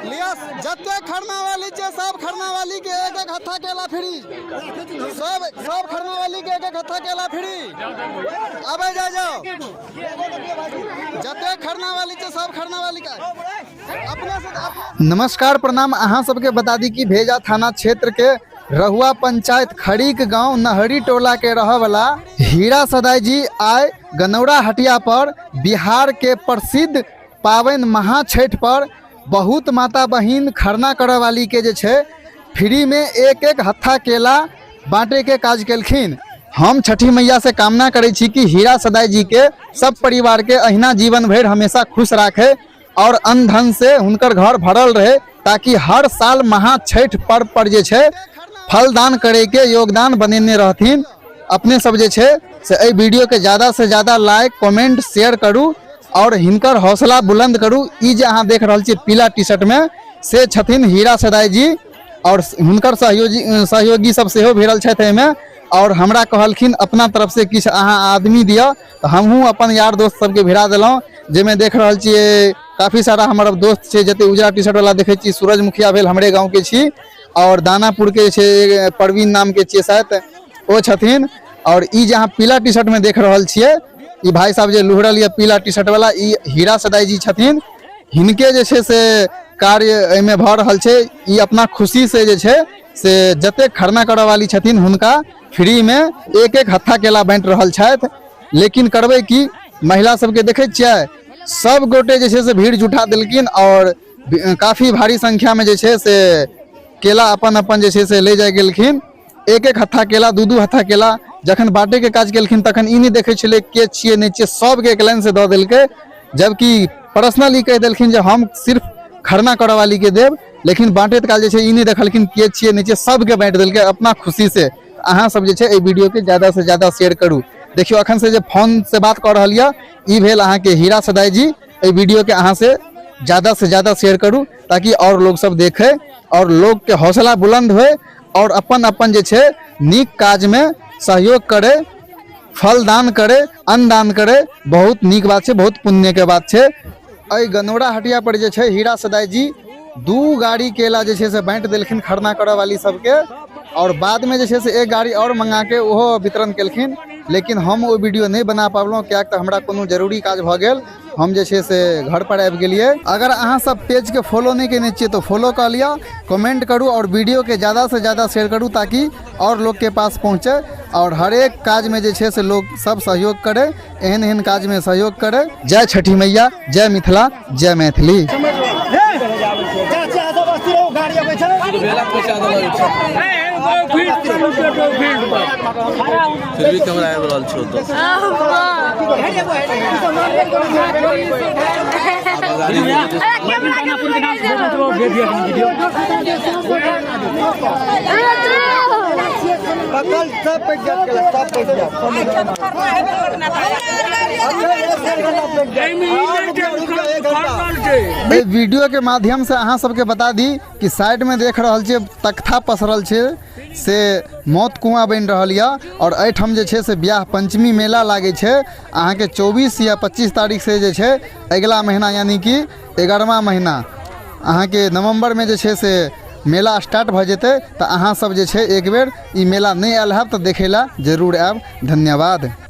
लिअ, जते खरना वाली छै सब खरना वाली के एक एक हत्था केला फ्री। सब सब खरना वाली के एक एक हत्था केला फ्री। आबै जाय जाओ, जते खरना वाली छै सब खरना वाली के अपने से अपने। नमस्कार, प्रणाम। अहाँ सबके बता दी कि भेजा थाना क्षेत्र के रहुआ पंचायत खड़ीक गांव नहरी टोला के रह वाला हीरा सदाई जी आय गनौरा हटिया पर बिहार के प्रसिद्ध पाबनि महाछठि पर बहुत माता बहिन खरना करऽ वाली के जे छै फ्रीमे एक एक हत्था केला बाँटैके काज केलखिन। हम छठि मैया से कामना करै छी कि हीरा सदाई जी के सब परिवार के अहिना जीवन भरि हमेशा खुश राखे और अन्न धन से हुनकर घर भरल रहे, ताकि हर साल महाछठि पर्व पर जे छै फलदान करैके योगदान बनेने रहथिन। अपने सब जे छै से एहि वीडियो के ज़्यादा से ज़्यादा लाइक कमेंट शेयर करू और हिनकर हौसला बुलंद करू। ई जे अहाँ देख रहल छियै पीला टी शर्ट में से छथिन हीरा सदाई जी और हुनकर सहयोगी सब सेहो भिड़ल छथि एहिमे। और हमरा कहलखिन अपना तरफ से किछु अहाँ आदमी दिअ, तऽ हमहूँ अपन यार दोस्त सबके भिड़ा देलहुँ, जाहिमे देख रहल छियै काफी सारा हमर दोस्त छै। जते उजरा टी शर्ट वाला देखै छी, सूरज मुखिया भेल, हमरे गाँवके छी, और दानापुरके छै प्रवीण नामके छियै शायद, ओ छथिन। और ई जे अहाँ पीला टी शर्ट में देख रहल छियै, ई भाई साहब जे लुहरल यऽ पीला टी शर्ट वाला, ई हीरा सदाई जी छथिन। हिनके जे छै से कार्य एहिमे भऽ रहल छै। ई अपना खुशी से जे छै से जतेक खरना करऽ वाली छथिन हुनका फ्रीमे एक एक हत्था केला बाँटि रहल छथि। लेकिन करबै की, महिला सबके देखै छियै सब गोटे जे छै से भीड़ जुटा देलखिन और काफी भारी संख्यामे जे छै से केला अपन अपन जे छै से ले जाइ गेलखिन। एक एक हत्था केला, दू दू हत्था केला जखन बाँटैके काज केलखिन तखन ई नहि देखै छलै के छियै नहि छियै, सबके एक लाइनसँ दऽ देलकै। जबकि पर्सनल ई कहि देलखिन जे हम सिर्फ खरना करऽ वालीके देब, लेकिन बाँटैत काल जे छै ई नहि देखलखिन के छियै नहि छियै, सबके बाँटि देलकै अपना खुशीसँ। अहाँ सब जे छै एहि वीडियोके ज़्यादासँ ज़्यादा शेयर करू। देखियौ अखन से जे फोनसँ बात कऽ रहल यऽ ई भेल अहाँके हीरा सदाई जी। एहि वीडियोके अहाँ से ज़्यादासँ ज़्यादा शेयर करू ताकि आओर लोग सब देखे और लोगके हौसला बुलंद होए और अपन अपन जे छै नीक काजमे सहयोग करे, फल दान करे, अन्न दान करे। बहुत नीक बात छै, बहुत पुण्यके बात छै। एहि गनौरा हटिया पर जे छै हीरा सदाई जी 2 गाड़ी केला जे छै से बाँटि देलखिन खरना करऽ वाली सबके, और बादमे जे छै से एक गाड़ी आओर मंगाके ओहो वितरण केलखिन। लेकिन हम ओ वीडियो नहि बना पाबलहुँ, किएक तऽ हमरा कोनो जरूरी काज भऽ गेल, हम जे छै से घर पर आबि गेलियै। अगर अहाँ सब पेजके फॉलो नहि केने छियै तऽ फॉलो कऽ लिअ, कमेंट करू और वीडियोके ज़्यादासँ ज़्यादा शेयर करू ताकि आओर लोकके पास पहुँचै और हरेक काजमे जे छै से लोक सब सहयोग करै, एहन एहन काजमे सहयोग करै। जय छठि मैया, जय मिथिला, जय मैथिली। फिर भी कैमरा आबि रहल छौ तऽ पकल सब पैक जात केला, सब पैक जात। एहि वीडियो के माध्यम से अहाँ सबके बता दी कि साइड में देख रहल छियै तख्ता पसरल छै से मौत कुआं बनि रहल यऽ और एहिठाम जे छै से ब्याह पंचमी मेला लागै छै अहाँके 24 या 25 तारीख से जे छै अगिला महीना यानी कि 11वां महीना अहाँके नवम्बरमे जे छै से मेला स्टार्ट भऽ जेतै। तऽ अहाँ सब जे छै एक बेर ई मेला नहि आयल हैब तऽ देखै लए जरूर आयब। धन्यवाद।